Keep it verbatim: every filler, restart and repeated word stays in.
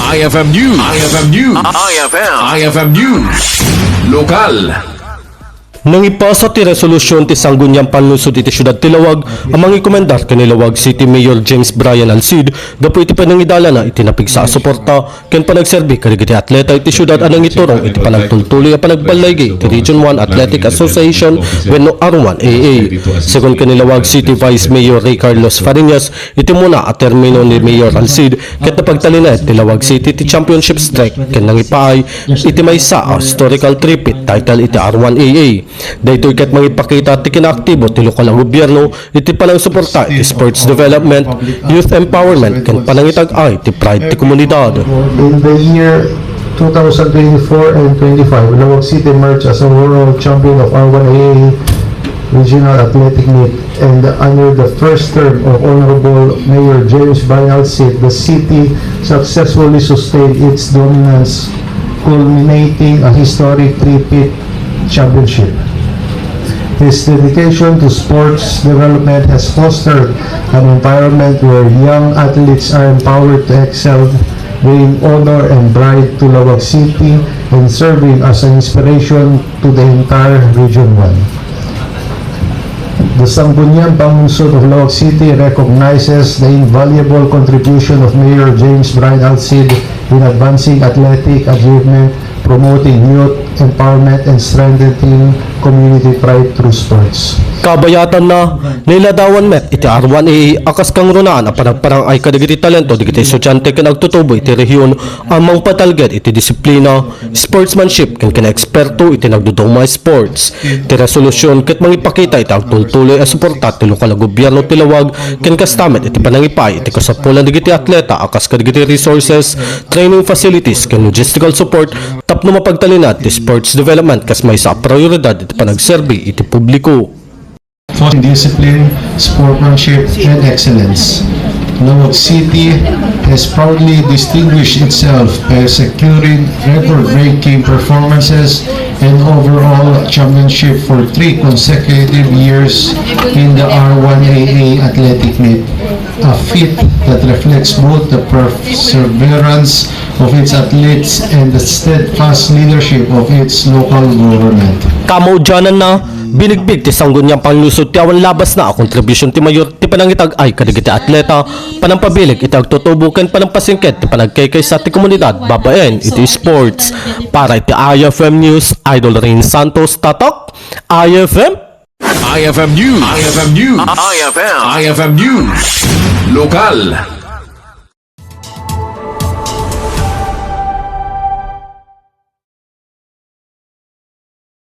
I F M News. I F M News. I F M. I F M News. Lokal. Nangipasa ti resolusyon ti Sangguniang Panlungsod iti Siudad ti Laoag a mangikomendar ken ni Laoag City Mayor James Brian Alcid gapu iti panangidalana iti napigsa a suporta ken panagserbi kadagiti atleta iti siudad a nangiturong iti panagtultuloy a panagballaygi iti Region one Athletic Association wenno R one A A. Segun ken ni Laoag City Vice Mayor Ray Carlos Fariñas, iti umuna a termino ni Mayor Alcid ket napagtalinaed ti Laoag City ti championship streak ken nangipaay iti maysa a historical three-peat title iti R one A A. Daytoy ket mangipakita ti kinaaktibo ti lokal a gobierno iti panangsuporta iti sports development, youth empowerment, ken panangitag-ay ti pride ti komunidad. In the year two thousand twenty-four and twenty-five, Laoag City emerged as a world champion of R one A A Regional Athletic Meet, and under the first term of Honorable Mayor James Brian Alcid, the city successfully sustained its dominance, culminating a historic three-peat championship. His dedication to sports development has fostered an environment where young athletes are empowered to excel, bringing honor and pride to Laoag City and serving as an inspiration to the entire Region one. The Sangguniang Panlungsod of Laoag City recognizes the invaluable contribution of Mayor James Brian Alcid in advancing athletic achievement, promoting youth empowerment, and strengthening community pride through sports. Kabayatanna, nailadawan met iti R one A A a kas kangrunaan a panagparang-ay kadagiti talento dagiti estudiante ken agtutubo iti rehiyon a mangpatalged iti disiplina, sportsmanship, ken kinaeksperto iti nagduduma a sports. Ti resolusyon ket mangipakita iti agtultuloy a suporta ti lokal a gobierno ti Laoag ken kasta met iti panangipaay iti kasapulan dagiti atleta a kas kadagiti resources, training facilities, ken logistical support tapno mapagtalinaed ti sports development kas maysa a prioridad iti panagserbi iti publiko. Fostering discipline, sportsmanship, and excellence. Laoag City has proudly distinguished itself by securing record-breaking performances and overall championship for three consecutive years in the R one A A Athletic Meet, a feat that reflects both the perseverance of its athletes and the steadfast leadership of its local government. Kamaudiananna, binigbig ti Sangguniang Panlungsod ti awan labasna a kontribusion ti Mayor ti panangitag-ay kadagiti atleta, panangpabileg iti agtutubo ken panangpasingked ti panagkaykaysa ti komunidad babaen iti sports. Para iti I F M News, Idol Rain Santos, Tatak, I F M. I F M News. I F M News. I F M. I F M News. Lokal.